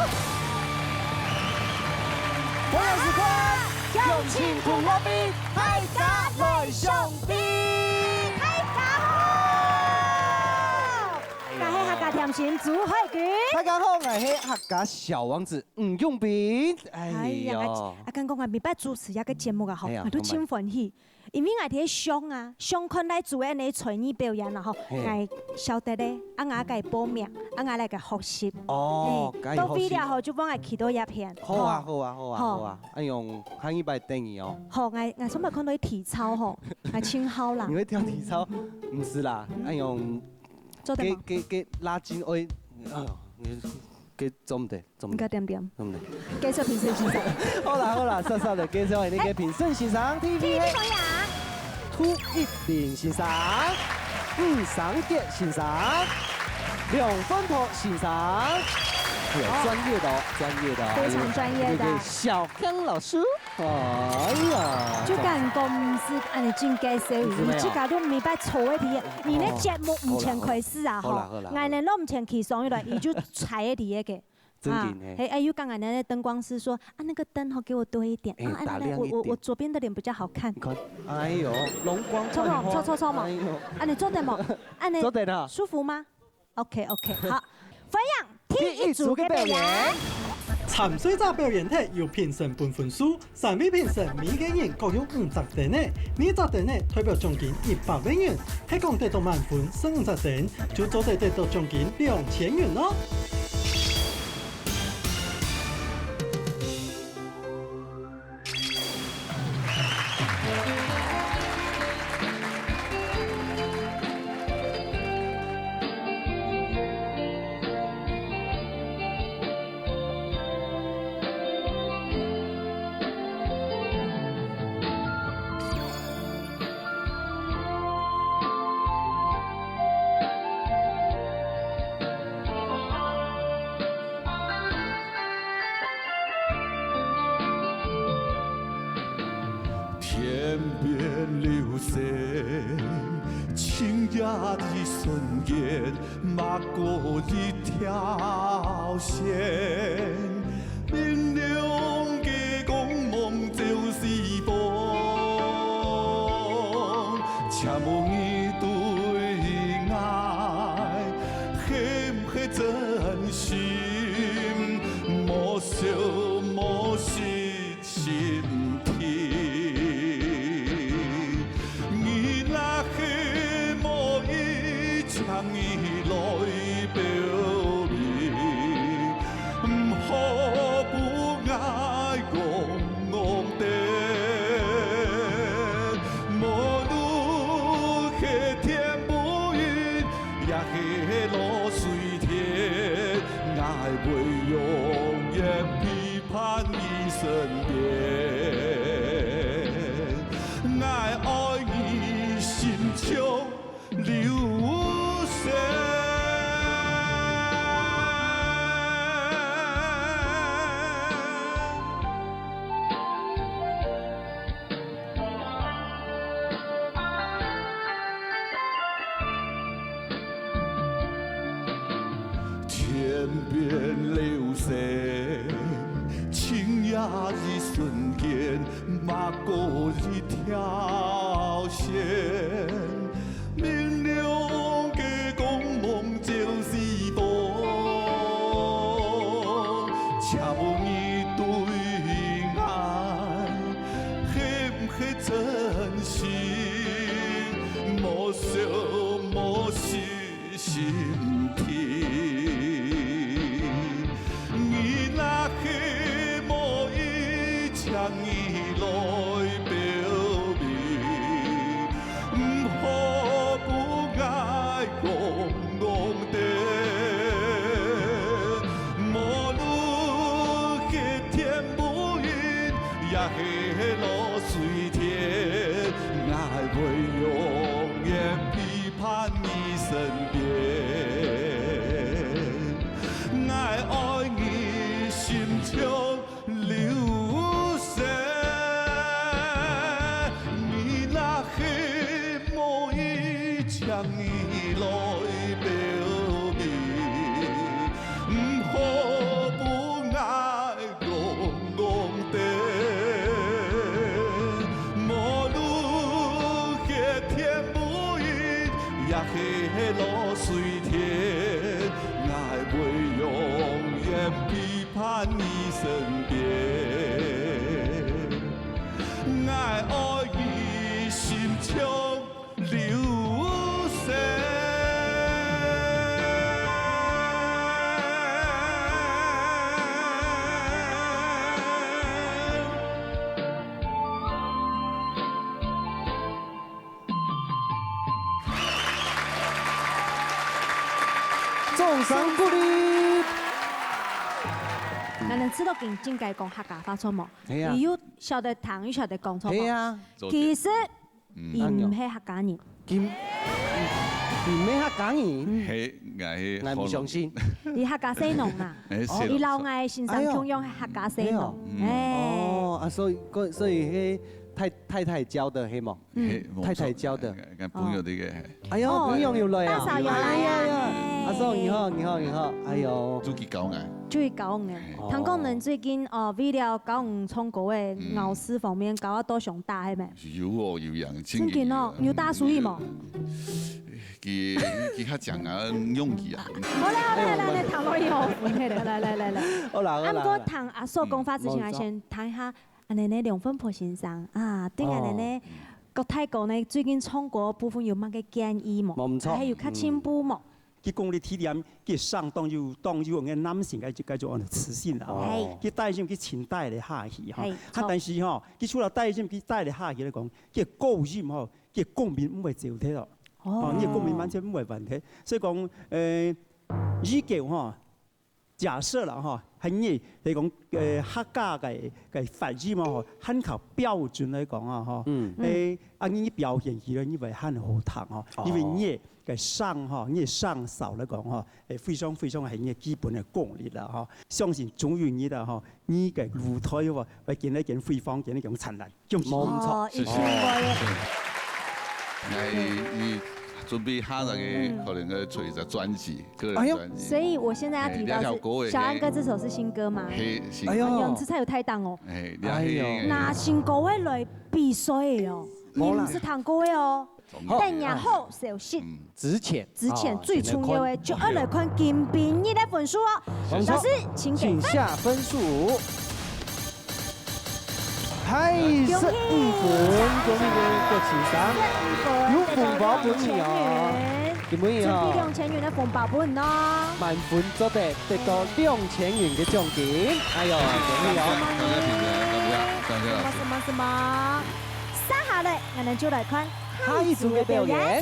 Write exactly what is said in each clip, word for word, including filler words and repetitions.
歡迎收看《鄉親共樂味》，大家來相會，大家好！𠊎係客家甜心朱海軍。大家好，𠊎係客家小王子吳永斌。哎哎呀，喲，啊，敢講啊，每擺主持這个節目啊，吼，嘿啊，𠊎都真歡喜。 因為𠊎在想啊，想看來主演个才藝表演啦吼，嘿。𠊎曉得咧，啊𠊎該報名，啊𠊎來个學習。哦，嘿，該學習。到位了吼，就幫𠊎企到一片。好啊，吼。好啊，好啊，好啊。好。哎喲，下一擺等你哦。好，𠊎，𠊎上擺看到體操吼，𠊎真好啦。你會跳體操？毋係啦，哎喲，做得嗎？該，該，該拉筋，哎，哎喲，你，該做毋得。 做毋得。應該點點。做毋得。介紹評審先生。好啦，好啦，煞煞了，介紹𠊎等个評審先生，第一位係，第一位係，涂一林先生，吳三傑先生，梁煥波先生，哎喲，哦。專業的哦，專業的哦，非常專業的。哎喲，對，對，小 康老師，哎呀，就敢講毋係恁樣真介紹，你自家都明白錯个題，你个節目毋曾開始啊，吼，好啦，好啦，好啦。𠊎等都毋曾起上來，你就猜个題个。真緊，啊，嘿。嘿，哎，又剛剛那個燈光師說，啊，那個燈吼，給我多一點，哎，啊，啊，那個，我，我，打亮一點。我左邊的臉比較好看。你看，哎喲，容光煥發。錯，錯，錯，錯，錯嘛。哎喲。啊，你做得嗎？啊，你做得啊。舒服嗎？ OK，OK，好，歡迎第一組个表演。參賽者表演忒，由評審分分數，三位評審每個人各有五隻燈仔，每隻燈仔代表獎金一百個銀，係講得到滿分十五隻燈，就做得得到獎金兩千銀哦。 天邊流星，晴夜的瞬間，劃過一條線。明亮的光芒照四方，請問你對𠊎係毋係真心？莫笑，莫失 身體。你若係無意，請你來表明，毋好分𠊎戇戇等。無論係天無雲，也係落水天，𠊎會永遠陪 伴你身邊。𠊎愛你心中流星。 天邊流星，晴夜一瞬間，劃過一條線。明亮个光芒照四方，請問你對𠊎係毋係真心？莫笑，莫失 身體。你若係無意，請你來表明，毋好分𠊎戇戇等。無論係天無雲，也係落水天，𠊎會永遠陪 伴你身邊，𠊎愛你心中流星。你身邊，𠊎愛你心中流星。掌聲鼓勵。𠊎等知道佢真个講客家話，著無？係啊。佢又曉得聽，又曉得講，著無？係啊。其實，嗯。佢毋係客家人。佢，佢毋係客家人？嗯。係，𠊎係，𠊎毋相信。佢客家細農啊。哎，細農。佢摎𠊎先生共樣係客家細農。哎喲。哎。哦，啊，所以，所以，該太，太太教的，係無？ 嗯。係，無錯。太太教的。哎，哎，朋友這個，哎。哎喲，哦，朋友又來啊。大嫂又來啊。哎呀呀，阿叔，你好，你好，你好。哎喲。就佢教𠊎。就佢教𠊎。哦。聽講你最近，哦，為了教你唱歌个，嗯。咬字方面，搞到都上大，係無？有哦，有影，真个哦，有打輸佢無？佢，佢較強啊，用佢啊。好啦，好啦，來，來，來，聽落去好funny个，來，來，來，來。好啦，好啦，啊，毋過好啦。聽阿叔講話之前，嗯，還先聽一下 恁呢呢，梁文博先生啊，對恁呢呢，哦。各大哥呢，最近唱歌部分有麼个建議無？無毋著。還有較進步無？嗯。佢講个第一點，佢聲當有，當有个男性个，該種磁性啦，吼。哦。佢低音佢盡低个下去，吼。係，啊，著。但是吼，佢除了低音佢低个下去來講，佢个高音吼，佢个共鳴毋會走忒咯。哦。哦，你个共鳴完全毋會完忒。所以講，呃，依舊吼， 假設啦吼，還你，你講，呃，客家个，个發音嘛吼，還較標準來講啊吼，嗯。誒，啊，你表現起來你會還好聽吼，哦。因為你个聲吼，你个聲嗽來講吼，誒，非常非常係你基本个功力啦吼。相信總有一日啦吼，你个舞台會，會見得見輝煌，見得見燦爛。 就是。無毋著。哦，一定會。哦，係。哎，你準備下個可能要出一隻專輯，個人專輯。哎喲。所以我現在要提到是，哎，這條歌也可以。小安哥這首是新歌嗎？係，新歌。哎喲。哎喲，這才有太當哦。哎，這係，哎喲。拿新歌會來比賽的哦，無啦。你毋係聽歌的哦。 好。等下好消息。嗯。之前，之前，啊，最重要的，先來看。就愛來看今晡日个分數哦。好。老師，請給分。請下分數。嗨，恭喜！十五分，恭喜各位先生。十五分，有紅包分你哦。得到兩千元。今晡日哦。準備兩千元个紅包分你哦。滿分做得得到兩千元个獎金。哎喲，恭喜哦。感謝評審，感謝，感謝老師。什麼，什麼，什麼？接下來，𠊎等就來看 下一組个表演。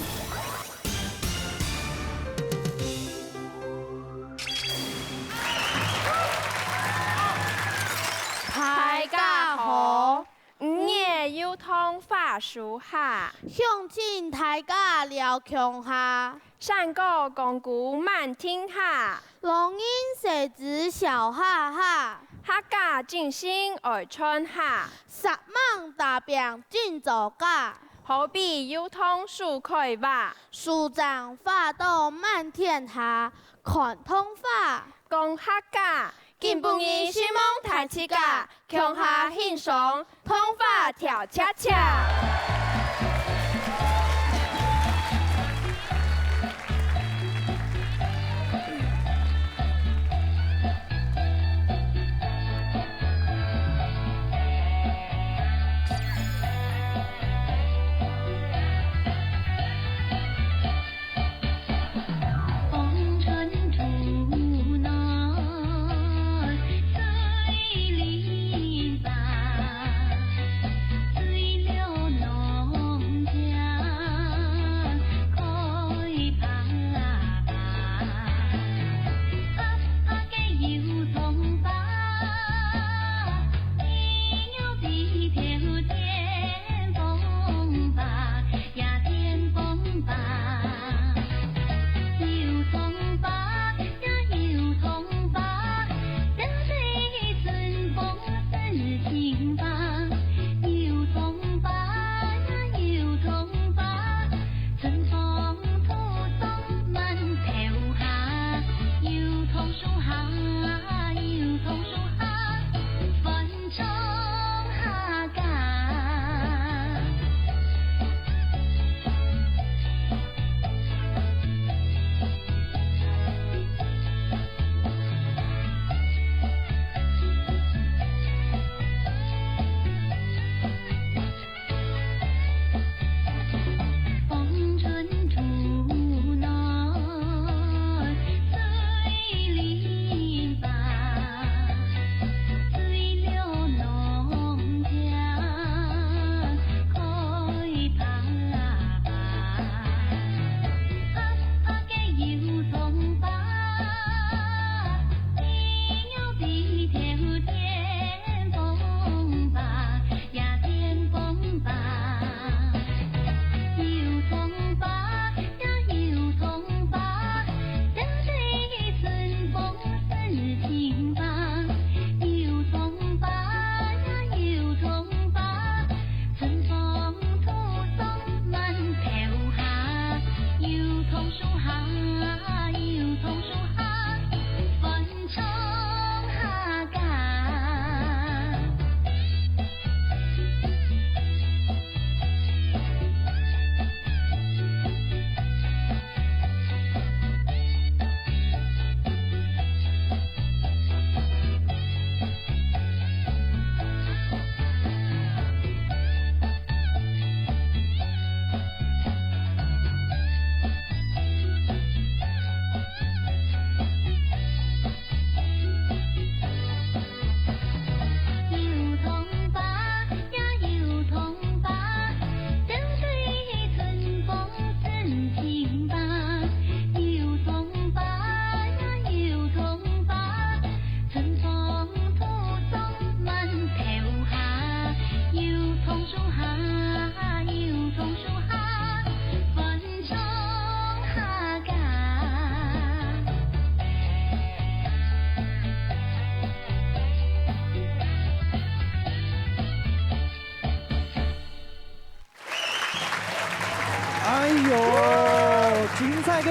大家好，五月油桐花樹下，鄉親大家尞共下，山歌講古滿天下，老人細子笑哈哈，客家精神愛傳下，煞猛打拚真做家。 好比油桐樹開花，樹正花朵滿天下，看桐花，講客家。今晡日希望大自家共下欣賞桐花跳恰恰。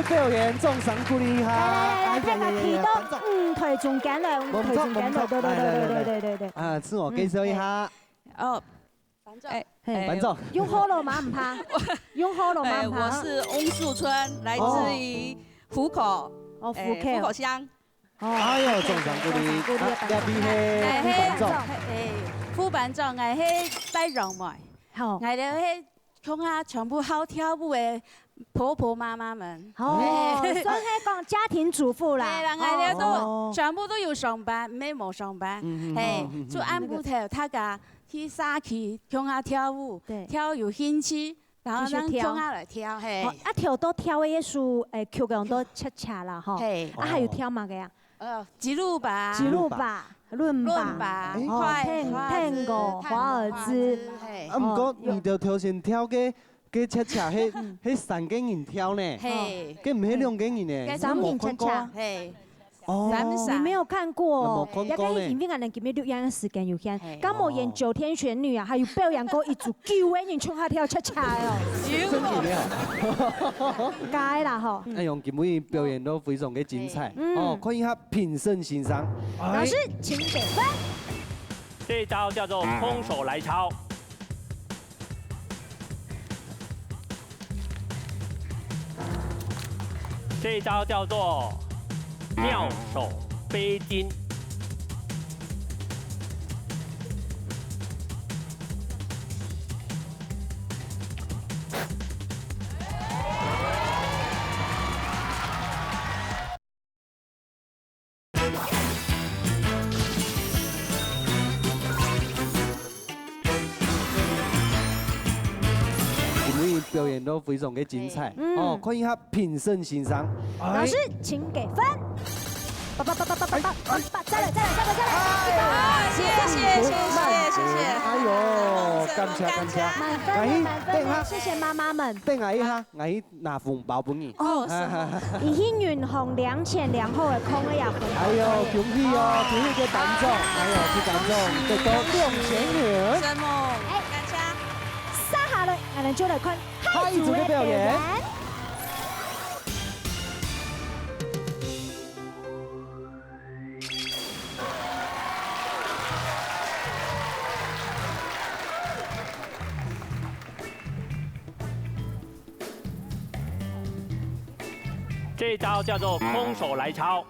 表演，掌聲鼓勵一下。來來來來，哎呀呀呀呀，大家提到，班長。嗯，台中間來，台中間來，對對對對對對對。啊，自我介紹一下。哦，班長。哎，嘿，班長。用好了嗎？毋怕。用好了嗎？哎，毋怕。我是翁素春，來自於湖口，哦，湖口。哎，湖口乡。 哦，哎喲，掌聲鼓勵，掌聲鼓勵，啊，這位係副班長。哎，嘿，副班長，哎，係班長妹。好。哎，這位共下全部好跳舞个婆婆媽媽們。哦，哎。算係講家庭主婦啦。哎，人家都，哦。全部都有上班，無無上班。嗯，嗯，嘿，嗯，嗯，就暗晡頭大家去社區共下跳舞，對。跳有興趣， 然後咱繼續跳。共下來跳，嘿。好，啊，跳到跳个意思，誒，曲个用到恰恰啦，吼。嘿。啊，還有跳麼个啊？呃，吉魯巴。吉魯巴、倫巴。倫巴，哦，快，探，快，探戈、華爾滋。嘿。啊，毋過，哦，你兜頭先跳个，个恰恰，係，嗯。係三個人跳呢。嘿。該毋係兩個人呢，該三人恰恰。我無看過啊。嘿。 哦。你沒有看過哦？我無看過呢。也可以，因為𠊎等今日錄影个時間有限，嘿。敢無演九天玄女啊，還有表演過一組九个人唱下跳恰恰哦。真的啊。該啦吼。哎喲，今日表演都非常个精彩。嗯。哦，看一下評審先生。老師，請給分。這一招叫做空手來抄。 這一招叫做妙手飛金。 今日表演都非常个精彩。嗯。哦，看一下評審先生。老師，請給分。八八八八八八八八八，再來，再來，再來，再來。哎，謝謝，謝謝，謝謝。哎喲，感謝，感謝。滿分了，滿分了，謝謝媽媽們。等下一下，𠊎去拿紅包分你。哦，是哦。你去銀行領錢領好个，空个也分。哎喲，恭喜哦，恭喜个班長，哎喲，去班長，得到兩千元。承蒙，哎，感謝。接下來，𠊎等就來看下一組个表演。 這一招叫做空手來抄。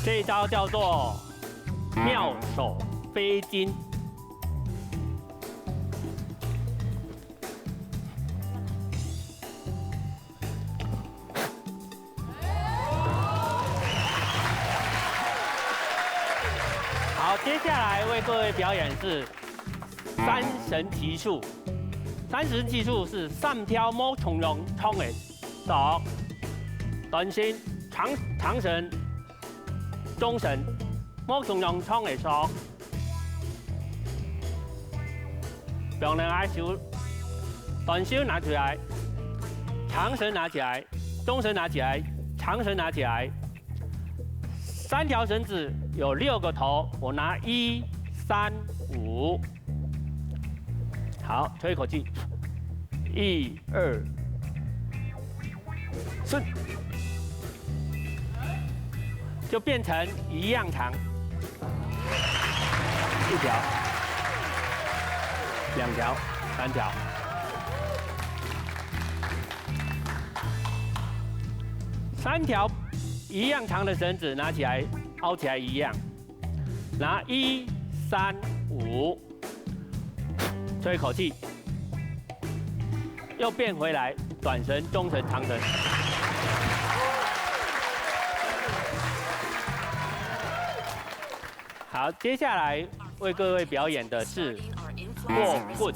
這一招叫做妙手飛金。 好，接下來為各位表演是三神奇術。三神奇術是三條無共樣長个索，短繩、長，長繩、中繩，無共樣長个索。 放等下手，短手拿起來，長繩拿起來，中繩拿起來，長繩拿起來。三條繩子有六個頭，我拿一、三、五。好，吹一口氣，一、二，順。 就變成一樣長。一條、兩條、三條。三條一樣長的繩子拿起來，拗起來一樣。拿一、三、五，吹一口氣。 又變回來，短繩、中繩、長繩。好，接下來為各位表演的是過棍。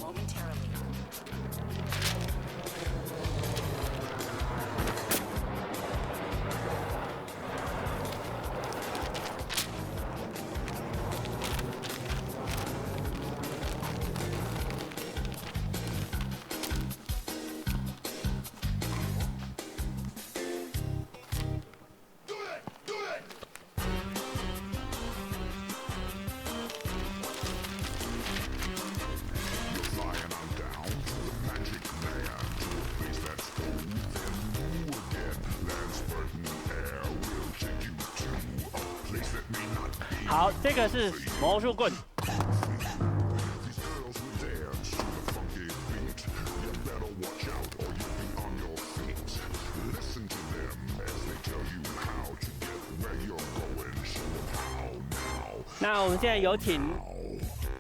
好，这个是魔术棍。那我们现在有请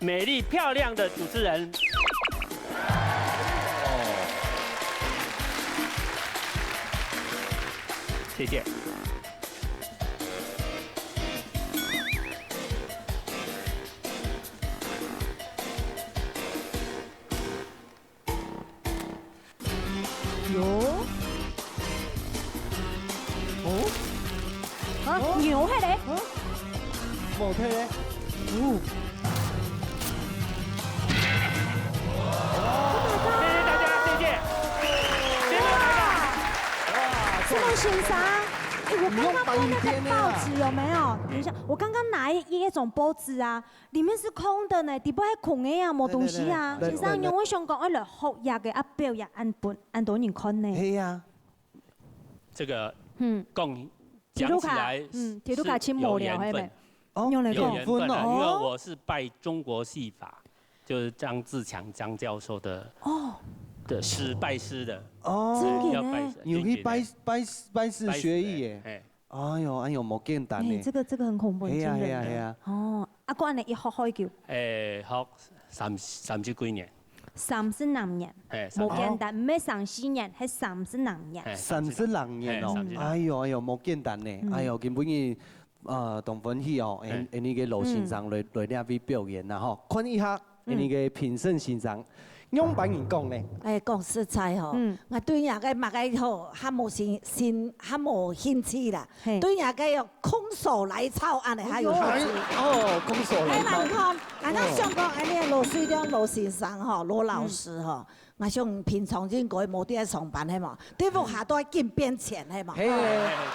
美丽漂亮的主持人。谢谢。有。哦，啊，牛迄个，啊，無退咧。哦，谢谢大家，谢谢。谢谢大家。哇，这位先生，哎，我刚刚翻那个报纸有没有？等一下，我刚刚拿一一种报纸啊，里面是空的呢，底部还空的呀，没东西啊。对对对先生，你为什么讲哎来学呀个啊表演，俺不俺多人看呢？係啊，这个嗯，讲铁路卡讲起来，嗯，铁路卡真无聊，是有缘分嘿没？哦，用了有缘分啊，缘分哦，因为我是拜中国戏法，就是张自强张教授的哦，的师拜师的，哦，真的要拜师，你有去拜对对对拜拜师学艺耶？哎，哎呦哎呦，無簡單哎，呢。这个这个很恐怖，係啊真的係啊係啊，哦，啊，过安尼一学好久，哎，好三三十几年，三十零年，哎，无三简单，毋系三四年，系三十零年。哎，三十零年哦哎三十，零哎呦哎呦，無簡單呢，嗯哎呦，今晡日呃當歡喜哦，哎恁恁个羅先生來來這位表演啦吼，看一下恁个評審先生，仰般人講呢？哎，講實在吼，嗯我對人个麼个吼，較無興興，較無興趣啦。嘿，對人个用空手來操，安尼較有興趣。哦，空手來操哎，人講，人家想講，哎，你羅水亮羅先生吼，羅老師吼，我想平常應該無在上班係無？在屋下都愛緊變錢係無？嘿嘿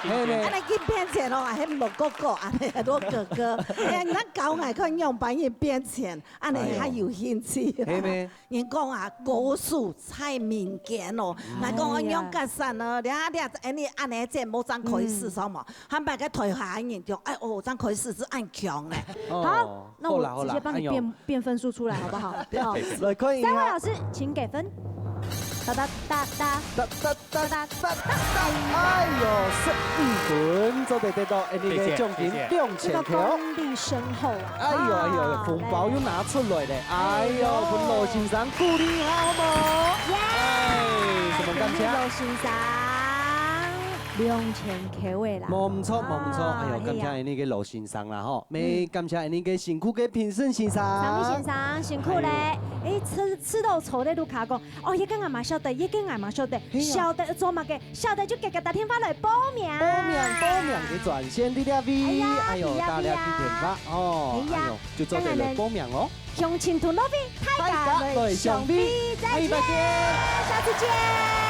嘿安尼緊變錢咯，還無哥哥，安尼都哥哥，哎呀，你搞𠊎看樣板緊變錢，安尼較有興趣。嘿咩？人講啊，高手在民間哦。𠊎講啊，仰結煞呢？你看，你看，哎，你安尼這無正開始，爽無？還擺个台下人就，哎哦，正開始是恁強呢。好，那我直接帮你变变分数出来好不好？好，來看一下三位老，师，请给分。哒哒哒哒。哒哒哒哒哒哒，哎呦，十五分，做得得到恁个獎金兩千塊哦。这个功力深厚啊！哎呦哎呦，啊紅包又拿出來了，哎呦，分羅先生鼓勵一下好無？耶！哎，什麼感謝？恭喜羅先生，兩千塊个啦。無毋著，無毋著，哎呦，啊感謝恁个羅先生啦吼，也感謝恁个辛苦个評審先生。常務先生辛苦咧！哎，試試著坐在路口講，哦，這个𠊎嘛曉得，這个𠊎嘛曉得，嘿啊曉得做麼个？曉得就遽遽打電話來報名。報名報名个專線在這位，哎呀哎呦，在這位啊打這个電話哦，哎呀哎呦，就做得來報名哦。鄉親同樂會，大家來相會，再見，大家來相會。下次見。